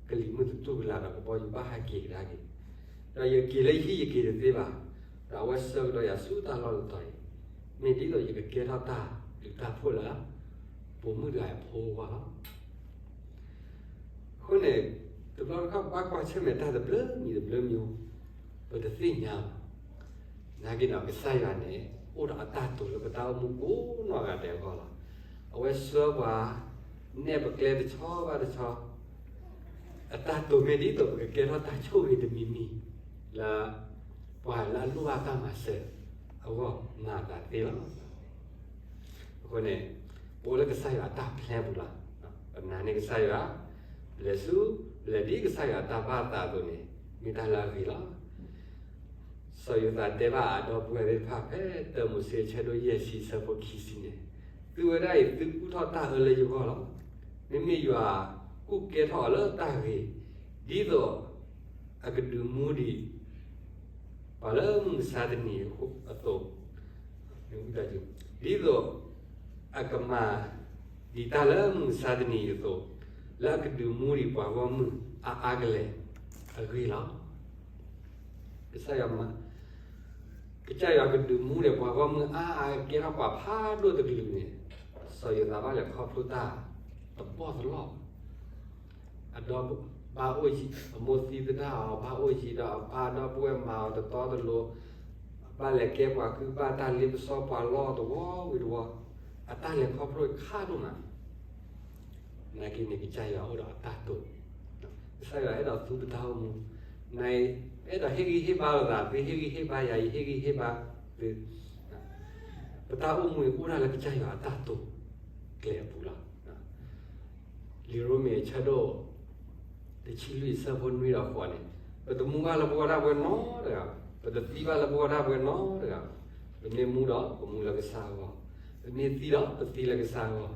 ကလံၤမုၢ်တတူၢ်ကလာ်ဒီး ကဘီယူၤဘၣ်ဟဲက့ၤကဒါက့ၤ, ဒီးယက့ၤလၢယဟံၣ်ယက့ၤတသ့ဘၣ်, ဒီးအဝဲဆှၢကဒီးယၤဆူတၢ်လီၢ်တတီၤအံၤ, မ့ၢ်ဒ်သိးယကကဲထီၣ်တၢ်ဘျုးတၢ်ဖှိၣ်လၢ ပိာ်မုၣ်တဂၤအဖိအဂီၢ်လီၤ. အဃိန့ၣ် တဘျီတခီၣ်ဘၣ်ကွၢ်ဆၢၣ်မဲာ်တၢ်တဘျုးမံၤတဘျုးမံၤ, ပတသ့ၣ်ညါဘၣ်. နာ်က့ဒီး ကစၢ်ယွၤန့ၣ် အိၣ်ဒီးအတၢ်တိာ်လၢပတၢ်အိၣ်မူကိးနီၢ်ဂၤဒဲးအဂီၢ်လီၤ. အဝဲဆှၢပှၤ နဲၣ်ပကျဲတဆီဘၣ်တဆီ အတၢ်တိာ်မ့ၢ်ဒ်သိးပကကဲထီၣ်တၢ်ဆိၣ်ဂ့ၤတမံၤမံၤ လၢပှၤလၢအလိၣ်ဘၣ်တၢ်မၤစၢၤအဂီၢ်မၤအသးသ့လီၤ. အဃိန့ၣ် ပအိၣ်လၢကစၢ်ယွၤအတၢ်ဖျဲပူၤလီၤ. ပနာ်န့ၢ်ကစၢ်ယွၤ, လဲၤဆူ, လဲၤဒ်ကစၢ်ယွၤအတၢ်ဘၣ်သးအသိးန့ၣ် မ့ၢ်တၢ်လၢအဂ့ၤလီၤ. စီၤယိၤသးတဲဘၣ်အဒီပုၢ်ဝဲၢ်သ့ၣ်တဖၣ် ဖဲတၢမိၤၡ့အဆၢဒိၣ်ယဲၢ်ဆံအဆၢဖိခံဆံန့ၣ်, သုဝဲဒၣ်အံၤ သုကူၣ်ထီၣ်တၢ်အၢလၢယဂီၢ်လီၤ. မ့မ့ၢ်ယွၤကူၣ်ကဲထီၣ်အီၤလၢတၢ်ဂ့ၤ, ဒ်သိးအကဒုးမူဒံး ပှၤလၢမုၢ်မဆါတနံၤအသိး, ဒ်သိးအကမၤ ဒံးတၢ်လၢမုၢ်မဆါတနံၤအသိး, လၢအကဒုးမူဒံးပှၤဂီၢ်မုၢ်အါအါကလဲာ်အဂ့ၢ်လီၤ. ကစၢ်ယွၤမၤ, ကစၢ်ယွၤကဒုးမူဒံးပှၤဂီၢ်မုၢ်အါအါကဲထီၣ်ပှၤဖးဒိၣ်တကလုာ်န့ၣ်, စီၤယိၤသးဘၣ်လဲၤခီဖျိတၢ်တဘီၣ်တလီၢ် အဒီဘၣ်အိၣ်ယံၤ, အမိၢ်သံသဒၣ်အီၤ ဘၣ်အိၣ်ယံၤဒီးအပၢ်ဒီပုၢ်ဝဲၢ်မၤအီၤတတီတလိၤ, ဘၣ်လဲၤကဲပှၤကုၢ်ဘၣ်တၢ်လ့ပစီပှၤလီၢ်တဝီဝံၤတဝီ, အတၢ်လဲၤခီဖျိခါဒိၣ်မး, နာ်က့န့ၣ် ကစၢ်ယွၤအိၣ်ဒီးအတၢ်တိာ်, ကစၢ်ယွၤအဲၣ်ဒိးသူပတၢ်အိၣ်မူ, နအဲၣ်ဒိးဟ့ၣ်ဂံၢ်ဟ့ၣ်ဘါလိာ်သး, သုဟ့ၣ်ဂံၢ်ဟ့ၣ်ဘါယၤ, ယဟ့ၣ်ဂံၢ်ဟ့ၣ်ဘါသု ပတၢ်အိၣ်မူန့ၣ် အိၣ်ဒၣ်လၢကစၢ်ယွၤအတၢ်တိာ်ကျဲၤအပူၤလီၤ. လံာ်ရိမ့ၤအဆၢဒိၣ် တဆံလွံၢ်အဆၢဖိနွံဒီးဃိးန့ၣ်, ပတမူဘၣ်လၢပဂီၢ်ဒၣ်ပှဲၤနီတဂၤ, ပတသံဘၣ်လၢပဂီၢ်ဒၣ်ပှဲၤနီတဂၤ, ပမ့ၢ်မူဒီး ပမူလၢကစၢ်အဂီၢ်, ပမ့ၢ်သံဒီး ပသံလၢကစၢ်အဂီၢ်,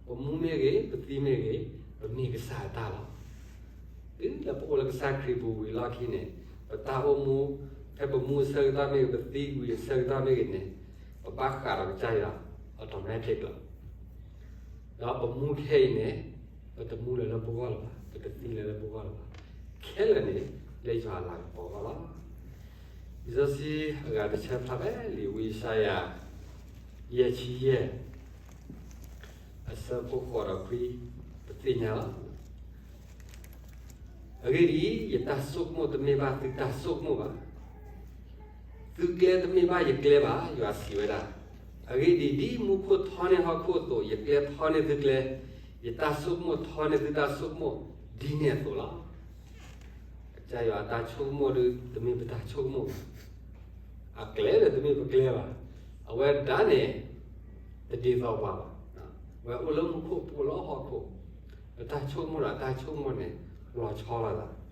ပမူမ့ၢ်ဂ့ၤ ပသံမ့ၢ်ဂ့ၤ, ပမ့ၢ်ကစၢ်အတၢ်လီၤ. တုၤလၢပအိၣ်လၢကစၢ်ခရံာ်ပူၤဝံၤအလီၢ်ခံန့ၣ်, ပတၢ်အိၣ်မူ ဖဲပမူအဆၢကတီၢ်မ့ၢ်ဂ့ၤ, ပသံဝံၤအဆၢကတီၢ်မ့ၢ်ဂ့ၤန့ၣ်, ပဘၣ်ဃးဒီးကစၢ်ယွၤ automatic လီၤ. ဒီးပမူခဲအံၤန့ၣ်, ပတမူလၢၤလၢပဂီၢ်လၢၤဘၣ်, ပတသံလၢၤလၢပဂီၢ်လၢၤဘၣ်, ခဲလၢာ်န့ၣ် လၢယွၤအလၤကပီၤအဂီၢ်လီၤ. လံာ်စီဆှံအဂၤတဆၢဖျါဖဲလံာ်ဝံယၡါယၤ ယဲၢ်ဆံယဲၢ် အဆၢဖိဃိးဒီးခွံ ပသ့ၣ်ညါလီၤ. အဂ့ၢ်ဒ်အံၤ, ယတၢ်ဆိကမိၣ်တမ့ၢ်ဘၣ်သုတၢ်ဆိကမိၣ်ဘၣ်, သုကျဲတမ့ၢ်ဘၣ်ယကျဲဘၣ်, ယွၤစံးဝဲဒၣ်. အဂ့ၢ်ဒ်အံၤ, ဒ်မူခိၣ်ထီန့ၢ်ဟီၣ်ခိၣ်အသိး, ယကျဲထီန့ၢ်သုကျဲ, ယတၢ်ဆိကမိၣ်ထီန့ၢ်သုတၢ်ဆိကမိၣ် ဒ်န့ၣ်အသိးလီၤ. ကစၢ်ယွၤအတၢ်ဆိကမိၣ်ဒီး တမ့ၢ်ပတၢ်ဆိကမိၣ်ဘၣ်, အကျဲဒီးတမ့ၢ်ပကျဲဘၣ်, အဝဲဒၣ်န့ၣ် တဒ်သိးပှၤဘၣ်. အဝဲအိၣ်လၢမူခိၣ် ပအိၣ်လၢဟီၣ်ခိၣ်, ပတၢ်ဆိကမိၣ်ဒီးအတၢ်ဆိကမိၣ်န့ၣ် လီၤဆီလိာ်သ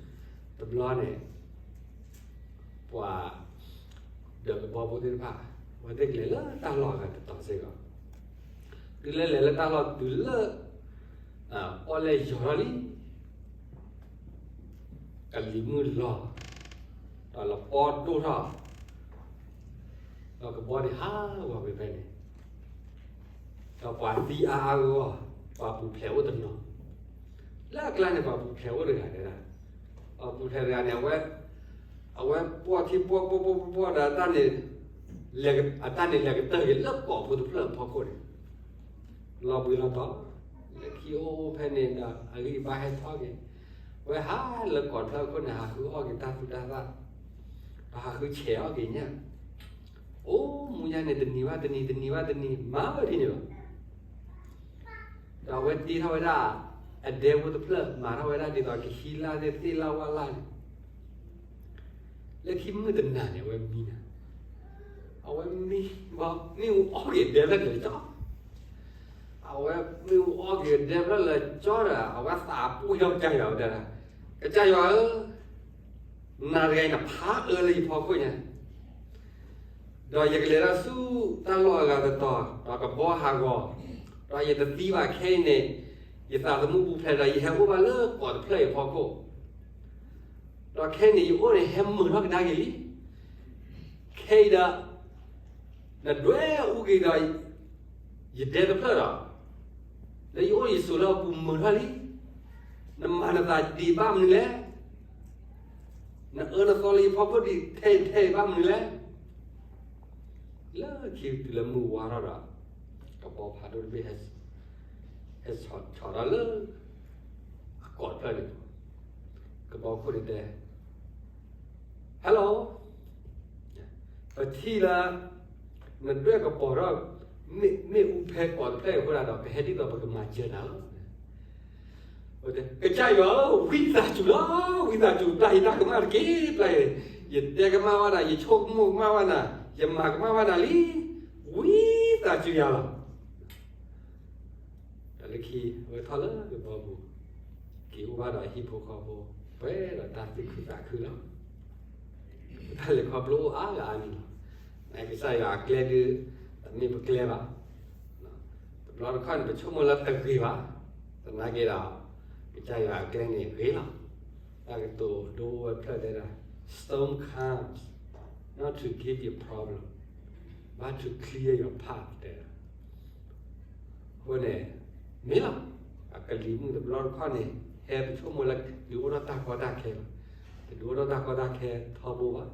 း. တဘျီန့ၣ် ပှၤ ဒီးကဘီဖိသ့ၣ်တဖၣ် အဝဲသ့ၣ်ကလဲၤလၢတၢ်လီၢ်အဂၤတတီၤစ့ၢ်ကီး, တုၤလၢလဲၤလၢတၢ်လီၢ်တုၤလၢ ပီၣ်လဲၣ်ယီၤထီၣ်လံ ကလံၤမုၢ်လီၤ, ဒီးလပီဒိၣ်ထီၣ်, ဒီးကဘီန့ၣ်ဟးဂီၤကွံာ်ဖဲန့ၣ်, ဒီးပှၤသံအါအါဂီၢ်ဂီၢ်, ပှၤပူၤဖျဲးအိၣ်တနီၤ, လၢအကျါန့ၣ် ပှၤပူၤဖျဲးအိၣ်တဂၤဒၣ်, ပှၤပူၤဖျဲးတဂၤန့ၣ် အဝဲ အဝဲပီၣ်ထံပီၣ်ပီၣ်ပီၣ်ပီၣ်ပီၣ်ဒီး အတၢ်န့ၣ်လဲၤကတၢၢ်က့ၤလၢကီၢ်ဖိတဖျၢၣ်အဖီခိၣ်န့ၣ်, လီၤဘှံးလီၤတီၤ, လၢခံအိၣ်အိၣ်ဖဲန့ၣ်ဒီး အဂံၢ်အဘါဟဲထီၣ်က့ၤ, အဝဲဟးလၢကီၢ်တဖျၢၣ်အခိၣ်န့ၣ် ဟးဃုအီၣ်က့ၤတၢ်သူတၢ်သၣ်, ဒီးဟးဃုဆဲးအီၣ်က့ၤညၣ်, အိၣ်မူညါန့ၣ် တနံၤဘၣ်တနံၤ တနံၤဘၣ်တနံၤ မၤဝဲဒ်န့ၣ်လီၤ. ဒီးအဝဲတ့ထီၣ်ဝဲဒၣ် အဒဲဖိတဖျၢၣ် မၤထီၣ်ဝဲဒၣ်ဒ်သိးကဟံးလၢ်သ့ၣ်သ့ၣ်လၢ်ဝၣ်လၢ်န့ၣ်, လၢခံမုၢ်တနၤန့ၣ် အဝဲမံနၤ, အဝဲမံဘီ မ့ၣ်အူအီၣ်က့ၤဒဲဖျၢၣ်လဲၤကၠီ, အဝဲမ့ၣ်အူအီၣ်က့ၤဒဲဖျၢၣ်လဲၤကၠီဒီး အဝဲသးပှၢ်ထီၣ်ကစၢ်ယွၤဝဲဒၣ်, ကစၢ်ယွၤဧၢ, နၤတဂၤအံၤနဖးအၢလၢယဖီခိၣ်ညါ ဒီးယကလဲၤတၢ်ဆူတၢ်လီၢ်အဂၤတတီၤ, ဒီးကဘီဟးဂီၤ, ဒီးယတသံဘၣ်ခဲအံၤန့ၣ်, ယသးသမူပူၤဖျဲးဒီး ယဟဲအိၣ်ဘၣ်လၢကီၢ်တဖျၢၣ်အံၤအဖီခိၣ်, ဒီးခဲအံၤန့ၣ် ယအိၣ်န့ၣ် ဟဲမုာ်ထီၣ်ကဒါက့ၤလံ. ခဲအံၤဒီး နဒွဲၣ်အူက့ၤဒီး ယဒဲတဖျၢၣ်ဒီး, လၢယအိၣ်ယဆိးလၢအပူၤမုာ်ထီၣ်လံ. နမၤနသးဒံးဘၣ်မနုၤလဲၣ်. နအၢနသီလၢယဖီခိၣ်ဒံးထဲထဲဘၣ်မနုၤလဲၣ်. လၢခံတုၤလၢမုၢ်ဝါထီၣ်ဒီး ကဘီဖးဒိၣ်တဘ့ၣ် ဟဲဆီၣ်ထီၣ်လၢ အကီၢ်တဖျၢၣ်န့ၣ်, ကဘီခိၣ်န့ၣ်တဲ Hello, ပထံၣ်လၢ နဒွဲၣ်ကပီၤထီၣ် မ့ၣ်အူဖဲကိးတဖျၢၣ်အံၤအဃိသတးဒီး ကဟဲဒ်သိးပကမၤစၢၤနၤလီၤ. ကစၢ်ယွၤဧၢ, ဝံသးစူၤလီၤ, ဝံသးစူၤ ပျၢ်ယတၢ်ကမၣ်တက့ၢ်, ပျၢ်ယ, ယတဲကမၣ်ဘၣ်နၤ, ယဆိကမိၣ်ကမၣ်ဘၣ်နၤ, ယမၤကမၣ်ဘၣ်နၤလံ, ဝံသးစူၤယၤလီၤ. တၢ်လၢခံ အဝဲထီၣ်လၢကဘီပူၤ, က့ၤအိၣ်ဘၣ်ဒီးဟံၣ်ဖိဃီဖိ, ပှဲၤဒီးတၢ်သူၣ်ခုသးခုလီၤ. တၢ်လဲၤခီဖျိအိၣ်အါဂၤအါမံၤလီၤ. ကစၢ်ယွၤအကျဲဒုး တမ့ၢ်ပကျဲဘၣ်. တဘျီတခီၣ်န့ၣ် ပဆိကမိၣ်လၢတဂ့ၤဘၣ်, သနာ်က့ဒီး ကစၢ်ယွၤအကျဲန့ၣ်ဂ့ၤလီၤ. တၢ်ကတိၤဒိဝဲဖျၢၣ်တဲဒၣ်, Storm comes not to give you problem, but to clear your path တဲဒၣ်. အဃိန့ၣ် မ့ၢ်လီၤ. အကလံၤမုၢ်တဘျီတခီၣ်န့ၣ် ဟဲပဆိကမိၣ်လၢ ဒုးအိၣ်ထီၣ်တၢ်ကီတၢ်ခဲလီၤ. တဒုးအိၣ်ထီၣ်တၢ်ကီတၢ်ခဲထီဘိဘၣ်. ဒ်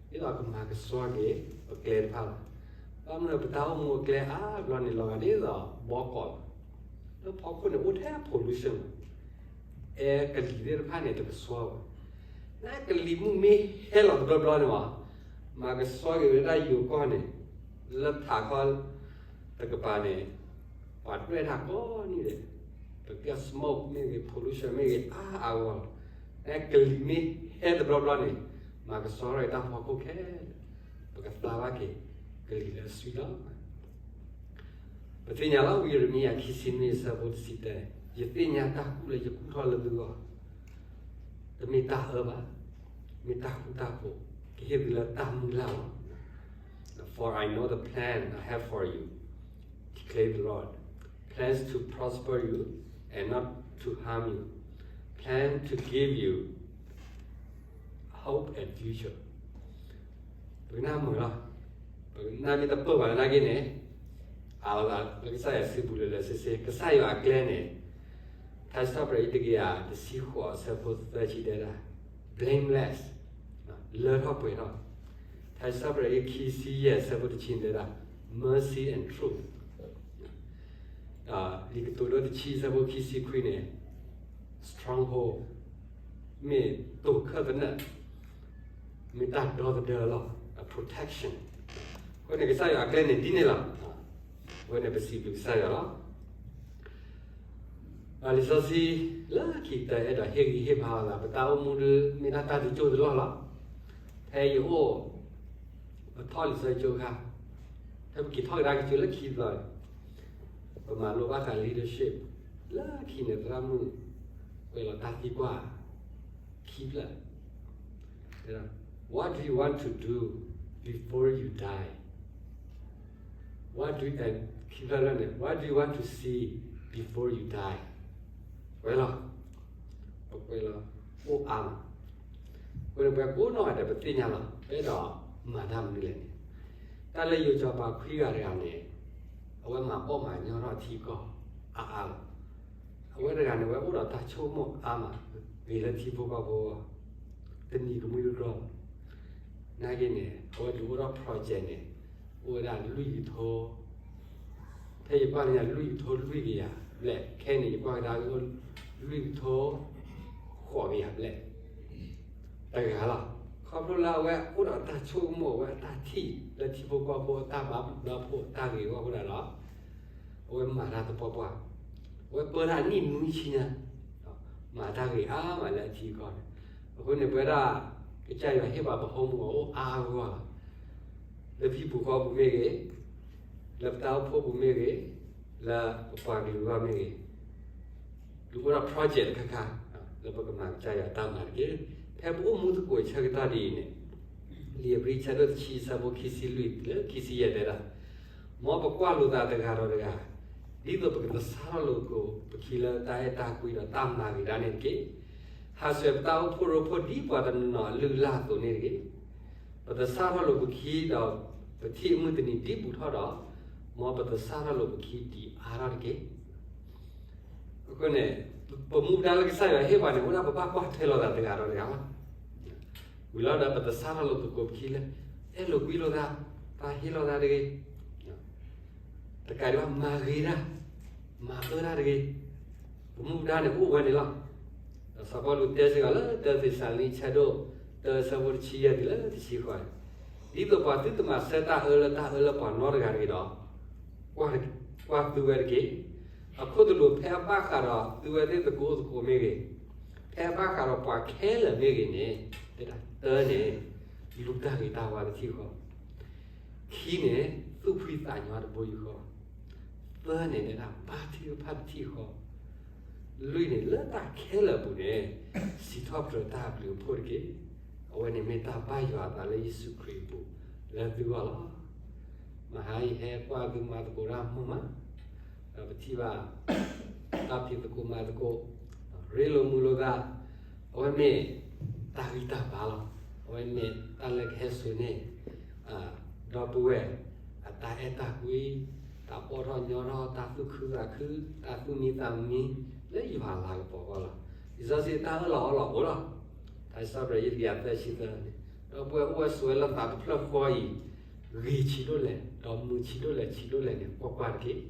သိးကမၤကဆှီက့ၤ ပကျဲတဖၣ်လီၤ. ဘၣ်မနုၤပတၢ်အိၣ်မူအကျဲအါဘျီန့ၣ် လီၤဂာ်ဒ်သိးဘီကီးလီၤ. လၢဖီခိၣ်န့ၣ် အိၣ်ထဲ pollution လီၤ. အဲကလံၤသ့ၣ်တဖၣ်န့ၣ် တကဆှီဘၣ်. နကလံၤမုၢ်မ့ၢ်ဟဲလီၤတဘျီဘျီန့ၣ်ဘၣ်, မၤကဆှီက့ၤဝဲဒၣ်ယိၤကီၢ်န့ၣ် လၢထးခီတကပၤန့ၣ် ပှၤဒွဲၣ်တၢ်ကိးနံၤဒဲး, ပကဲ smoke မ့ၢ်ဂ့ၤ pollution မ့ၢ်ဂ့ၤ အါအါဂီၢ်ဂီၢ်လီၤ. နကလံၤမ့ၢ်ဟဲတဘျီဘျီန့ၣ် မၤကဆှီထီၣ်တၢ်ဖီခိၣ်ခဲလၢာ်, ပကသါဘၣ်က့ၤ ကလံၤလၢအဆှံလီၤ. ပသ့ၣ်ညါလီၤ ဝံယံးရမံယၤ ခံဆံနွံ အဆၢဖိတဆံတၢ, ယသ့ၣ်ညါတၢ်ကူၣ်လၢယကူၣ်ထီၣ်လၢသုဂီၢ်, တမ့ၢ်တၢ်အၢဘၣ်, မ့ၢ်တၢ်ဃူတၢ်ဖိး, ကဟ့ၣ်သုလၢတၢ်မုၢ်လၢ်လီၤ. For I know the plan I have for you, declare the Lord, plans to prosper you and not to harm you, plan to give you hope and future. ပကနၢ်မုာ်လီၤ. ပကနၢ်မ့ၢ်တပၢၢ်ဘၣ်နာ်က့န့ၣ်, အလီၤသးလၢကစၢ်ယွၤစုပူၤလၢာ်လၢာ်ဆ့ဆ့, ကစၢ်ယွၤအကျဲန့ၣ်, ထါစံးထီၣ်ပတြၢၤအံၤတကယၤတဆံဃိး အဆၢဖိသၢဆံတဲဒၣ်, blameless, လၢထီၣ်ပှဲၤထီၣ်. ထါစံးထီၣ်ပတြၢၤအံၤခံဆံယဲၢ် အဆၢဖိတဆံန့ၣ်တဲဒၣ်, mercy and truth. လံာ်ကတိၤဒိတဆံ အဆၢဖိခံဆံခွံန့ၣ်, stronghold, မ့ၢ်တိာ်ခၢၣ်သနၢၣ်, မ့ၢ်တၢ်ဒီသဒၢလီၤ, protection. အဃိန့ၣ် ကစၢ်ယွၤအကျဲန့ၣ်ဒ်န့ၣ်လီၤ. အဃိန့ၣ် ပစံးဘျုးကစၢ်ယွၤလီၤ. လံာ်စီဆှံလၢခံကတၢၢ် အဲၣ်ဒိးဟ့ၣ်ဂံၢ်ဟ့ၣ်ဘါလိာ်သး ပတၢ်အိၣ်မူဒုး မ့ၢ်ဒၣ်တၢ်တစိၢ်တလီၢ်လီၤ. ဖဲယအိၣ် ပထီၣ်လံာ်စီဆှံကၠိအခါ, ဖဲပက့ၤထီၣ်ကဒါက့ၤကၠိလၢခံသီ, ပမၤလိဘၣ်ဃး leadership လၢခံန့ၣ် သရၣ်မုၣ်ကွဲးလီၤတၢ်သံကွၢ်ခံဖျၢၣ်, What do you want to do before you die? What do you, ခံဖျၢၣ်လၢန့ၣ် What do you want to see before you die? ကွဲးလီၤ, ပကွဲးလီၤ, အိၣ်အါမး. အဃိန့ၣ် ပှၤကိးနီၢ်ဂၤဒဲး ပသ့ၣ်ညါလီၤ, ပအဲၣ်ဒိးမၤတၢ်မနုၤလဲၣ်န့ၣ်, တၢ်လၢယိၤစီၤပၤခွံဂၤတဂၤန့ၣ်, အဝဲမၤအီၣ်မၤညီထီၣ်ထံကီၢ်အါအါလီၤ. အဝဲတဂၤန့ၣ် အဝဲအိၣ်ဒီးတၢ်ဆိကမိၣ်အါမး, ဂ့ၤလၢထံဖိကီၢ်ဖိအဂီၢ်, တနံၤကမှံတတြီၢ်. နာ်က့န့ၣ် အဝဲဒုးအိၣ်ထီၣ် project န့ၣ်, အိၣ်ဝဲဒၣ်လွံၢ်ကထိ, ဖဲယကွၢ်လၢညါ လွံၢ်ကထိလွံၢ်ကယၤဘျဲၣ်, ခဲအံၤန့ၣ် ယကွၢ်ကဒါက့ၤအိၣ် လွံၢ်ကထိဃိးကယၤဘျဲၣ် တဂၤလီၤ. ခီဖျိလၢအဝဲအိၣ်ဒီးတၢ်ဆိကမိၣ် အဝဲအတၢ်ထံၣ်လၢထံဖိကီၢ်ဖိအတၢ်ဘၣ်ဘျီဖိအတၢ်ဂ့ၤအဂီၢ်အဃိသတးဒီး, အဝဲမၤတၢ်သပှၢ်ပှၢ်, အဝဲပၢတၢ်နံၣ်နွံဆံညါ, မၤတၢ်ဂ့ၤအါမးလၢအထံအကီၢ်န့ၣ်. အဃိန့ၣ် ပဝဲဒၣ် ကစၢ်ယွၤဟ့ၣ်ပှၤပဟီၣ်မူအအိၣ်အါအါဂီၢ်ဂီၢ်လီၤ. လၢပဟံၣ်ပူၤဃီပူၤမ့ၢ်ဂ့ၤ, လၢပတၢ်အိၣ်ဖှိၣ်ပူၤမ့ၢ်ဂ့ၤ, လၢပပှၤကလုာ်အဂီၢ်မ့ၢ်ဂ့ၤ, ဒုးအိၣ်ဒီး project တခါခါ လၢပကမၤကစၢ်ယွၤတၢ်မၤတက့ၢ်. ဖဲပအိၣ်မူသကိးဆၢကတီၢ်ဒ်အံၤန့ၣ်, လံာ်ဧ့ၤဘြံၤဆၢဒိၣ်တဆံ အဆၢဖိခံဆံလွံၢ်လၢခံဆံယဲၢ်တဲဒၣ်, မ်ပကွၢ်လိာ်သးတဂၤဒီးတဂၤ, ဒ်သိးပကသဆၣ်ထီၣ်လိာ်သကိးပခံလၢတၢ်အဲၣ်တၢ်ကွံဒီးတၢ်မၤဂ့ၤတၢ်န့ၣ်တက့ၢ်. ဟးဆှဲးပတၢ်အိၣ်ဖှိၣ်ရိဖှိၣ်ဒ်ပှၤတနီၤနီၤအလုၢ်အလၢ်အသိးန့ၣ်တဂ့ၤ. ပသဆၣ်ထီၣ်လိာ်ပခံဒီးပထံၣ်အမုၢ်တနံၤဒံးဘူးထီၣ်ဒီး, မ်ပသဆၣ်ထီၣ်လိာ်ပခံဒံးအါထီၣ်တက့ၢ်. အဃိန့ၣ်, ပမူဒါလၢကစၢ်ယွၤဟ့ၣ်ပှၤန့ၣ် အိၣ်ဒၣ်ပဘၣ်ကွၢ်ထွဲလိာ်သးတဂၤဒီးတဂၤလီၤ. ဝံၤလီၤဒီးပသဆၣ်ထီၣ်လိာ်သကိးပခံလၢ အဲၣ်လိာ်ကွံလိာ်သး, တၢ်ဟ့ၣ်လိာ်သးတဂ့ၤ. တကးဒံးဘၣ် မၤဂ့ၤတၢ်, မၤအၢတၢ်တဂ့ၤ. ပမူဒါန့ၣ်အိၣ်ဝဲန့ၣ်လီၤ. ဒီးစီၤပီလူးတဲစ့ၢ်ကီးလၢ တၢ သ့းစၤလနံ ဆၢဒိၣ်တၢ ဆၢဖိတဆံယဲၢ်တုၤလၢတဆံဃိးန့ၣ်, ဒ်သိးပှၤသုတမၤဆၢတၢ်အၢလၢတၢ်အၢလၢပှၤနီတဂၤတဂ့ၤဒီး, ကွၢ်သုဝဲတက့ၢ်. အခိၣ်သလုးဖဲအဘၣ်ဃးဒီးသုဝဲသ့ၣ်သကိးသကိးမ့ၢ်ဂ့ၤ, ဖဲအဘၣ်ဃးဒီးပှၤခဲလၢာ်မ့ၢ်ဂ့ၤန့ၣ်, တၢ်တၢန့ၣ်, လူၤတၢ်ဂ့ၤတၢ်ဝါတထံၣ်ဃီ, ခံန့ၣ်, သူၣ်ဖှံသးညီတဘိယူၢ်ဃီ, သၢန့ၣ်, တၢ်ဘါထုကဖၣ်တထံၣ်ဃီ, လွံၢ်န့ၣ်, လၢတၢ်ခဲလၢာ်အပူၤန့ၣ်, စံးထီၣ်ပတြၢၤတၢ်အဘျုးအဖှိၣ်တက့ၢ်. အဝဲန့ၣ်မ့ၢ်တၢ်ဘၣ်ယွၤအသးလၢယ့ၣ်ၡူးခရံာ်အပူၤလၢသုဂီၢ်လီၤ. မဟါအံၤဟဲကွၢ်သုမၤသကိးတၢ်မုာ်မး, ဒီးပထံၣ်ဘၣ် တၢ်ဖံးသကိးမၤသကိး, ရ့လိာ်မုာ်လိာ်သး, အဝဲမ့ၢ်တၢ်ဂံၢ်တၢ်ဘါလီၤ. အဝဲမ့ၢ်တၢ်လၢကဟဲစိာ်န့ၢ် ဒီပုၢ်ဝဲၢ်အတၢ်အဲၣ်တၢ်ကွံ, တၢ်ပီးထီၣ်ညီထီၣ်, တၢ်သူၣ်ခုသးခု, တၢ်သူၣ်မံသးမံ, လၢယွၤအလၤကပီၤအဂီၢ်လီၤ. လံာ်စီဆှံတၢ်အၢၣ်လီၤအီလီၤအိၣ်လီၤ. ထါစံးထီၣ်ပတြၢၤ ယုတကယၤသၢဆံသၢန့ၣ်, ဒီပုၢ်ဝဲၢ်အိၣ်ဝဲဆိးဝဲလၢသးတဖျၢၣ်ဃီအံၤ, ဂ့ၤဆံးဒိၣ်လဲၣ်, ဒီးမုာ်ဆံးဒိၣ်လဲၣ်, ဆံးဒိၣ်လဲၣ်န့ၣ် ကွၢ်ကွၢ်တက့ၢ်.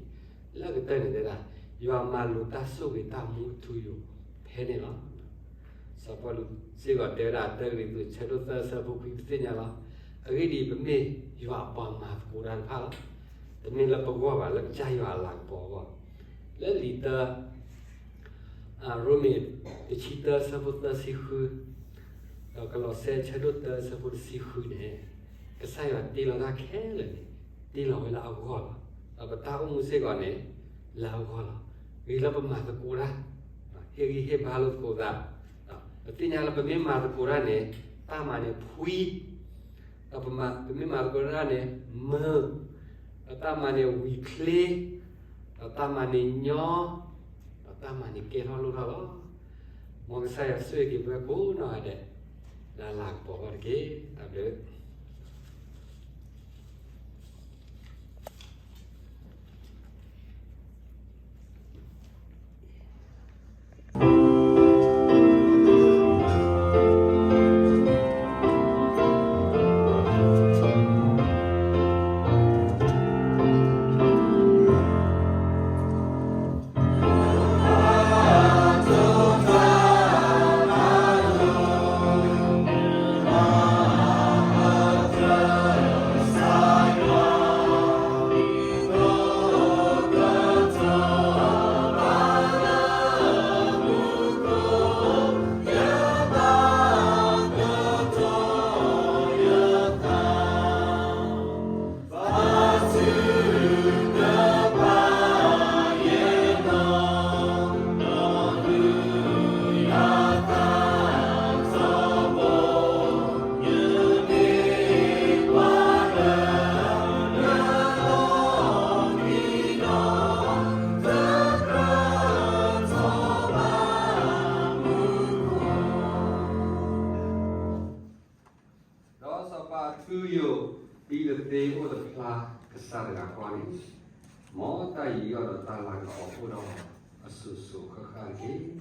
လၢအကတၢၢ်န့ၣ်တဲဒၣ်, ယွၤမၤလိာ်တၢ်ဆိၣ်ဂ့ၤတၢ်မူအထူအယိာ်ဖဲန့ၣ်လီၤ. စီၤပီလူးစ့ၢ်ကီးတဲဝဲဒၣ် တၢကရံၣ်သူး ဆၢဒိၣ်သၢ ဆၢဖိခွံ ပသ့ၣ်ညါလီၤ. အဂ့ၢ်ဒ်အံၤ, ပမ့ၢ်ယွၤအပှၤမၤသကိးတၢ်တဖၣ်လီၤ. တမ့ၢ်လၢပဂီၢ်ဘၣ်, လၢကစၢ်ယွၤအလၤကပီၤအဂီၢ်. လၢလံာ်တၢ ရိမ့ၤ တဆံတၢ ဆၢဖိသၢဆံဃု, ဒီးကလီးစဲ ဆၢဒိၣ်တၢ ဆၢဖိတဆံဃုန့ၣ်, ကစၢ်ယွၤတ့လီၤတၢ်ခဲလၢာ်န့ၣ်, တ့လီၤဝဲလၢအဂီၢ်လီၤ. ဒီးပတၢ်အိၣ်မူစ့ၢ်ကီးန့ၣ်, လၢအဂီၢ်လီၤ. ဂ့ၤလၢပမၤသကိးတၢ်, ဟ့ၣ်ဂံၢ်ဟ့ၣ်ဘါလိာ်သကိးသး, ပသ့ၣ်ညါလၢပမ့ၢ်မၤသကိးတၢ်န့ၣ်, တၢ်မၤန့ၣ်ဖှံ, ဒီးပမ့ၢ်မၤသကိးတၢ်န့ၣ်, မုာ်, ဒီးတၢ်မၤန့ၣ်ဝံၤချ့, ဒီးတၢ်မၤန့ၣ်ညီ, ဒီးတၢ်မၤန့ၣ်ကဲထီၣ်လိၣ်ထီၣ်လီၤ. မ်ကစၢ်ယွၤဆိၣ်ဂ့ၤက့ၤပဝဲကိးနီၢ်ဂၤဒဲး, လၢအလၤကပီၤအဂီၢ်တက့ၢ်. တၢ်ဘျုး ဒီးစီၤပၤအထူအယိာ် ဒ်တသ့အိၣ်တဖျါကစၢ်တဂၤဃီန့ၣ်, မ်တၢ်ယူးယီၣ်ဒီးတၢ်လၤကပီၤအိၣ်ဒီးအစိၤစိၤဃၣ်ဃၣ်တက့ၢ်.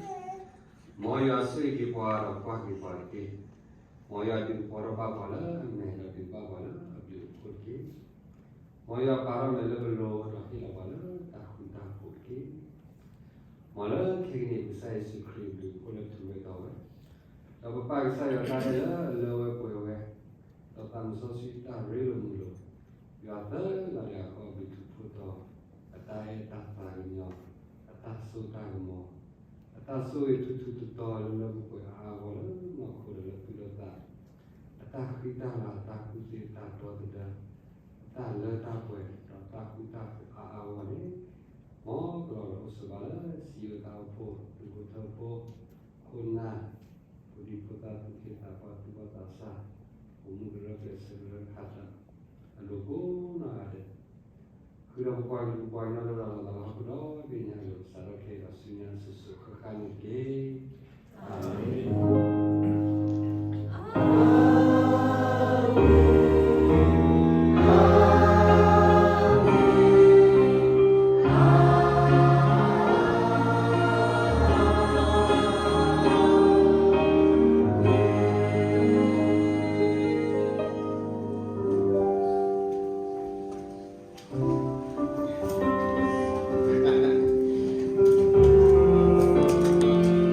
မ်ယွၤဆိၣ်ဂ့ၤက့ၤပှၤဒီးကွၢ်က့ၤပှၤတက့ၢ်. မ်ယွၤဒုးကပီၤထီၣ်ဘၣ်ပှၤလၢအမဲာ်ဒီးဒုးဘၣ်ပှၤလၢအဘျုးအဖှိၣ်တက့ၢ်. မ်ယွၤပာ်ထီၣ်မဲာ်လၢပလိၤဒီးဟ့ၣ်လီၤပှၤလၢတၢ်ဃူတၢ်ဖိးတက့ၢ်. မ်လၢခဲကနံၣ်အံၤကစၢ်ယ့ၣ်ၡူးခရံာ်အဘျုးအဖှိၣ်လၢထူဝဲဒီးဝဲ, ဒီးပပၢ်ကစၢ်ယွၤတၢ်အဲၣ်လၢအလၢဝဲပှဲၤဝဲ, ဒီးသးစီဆှံတၢ်ရ့လိာ်မုာ်လိာ်, ယွၤသၢဂၤတဂၤဃီအဘျုးထူးဖှိၣ်တီၤ, အတၢ်အဲၣ်တၢ်သးကညီၤ, အတၢ်စိတၢ်ကမီၤ, အတၢ်ဆိၣ်ဂ့ၤထူထူတီတီလၢလၢပှဲၤပှဲၤအါအါဂီၢ်ဂီၢ်လၢနီၢ်ခိဒီးလၢသူၣ်လၢသး, အတၢ်ဃံတၢ်လၤ အတၢ်ကူၣ်သ့အတၢ်ဒီသဒၢ, အတၢ်လၢတၢ်ပှဲၤဒီးတၢ်ဃူတၢ်ဖိးအါအါဂီၢ်ဂီၢ်န့ၣ်, မ်ကလီၤဒီးအိၣ်ဆိးဘၣ်လၢစံးယိၤသးအိၣ်ဖှိၣ် သုးခိၣ်ထၢဖိ, ခိၣ်နၢ်, ဖိဒံဖိသၣ် သူၣ်က့သးပှၢ် သူၣ်ဘီၣ်သးစၢ်, အိၣ်မူကရၢကရိဆၢကရၢတဖၣ်အလိၤကိးနီၢ်ဂၤဒဲး, ဃုာ်ဒီးပပှၤကလုာ်ပပှၤကညီလၢလီၤလီၤလီၤလီၤဟီၣ်ခိၣ်ဒီဘ့ၣ်ညါအလိၤ စးထီၣ်ခဲအံၤဒီးဆူညါအစိၤစိၤဃၣ်ဃၣ်န့ၣ်တက့ၢ်.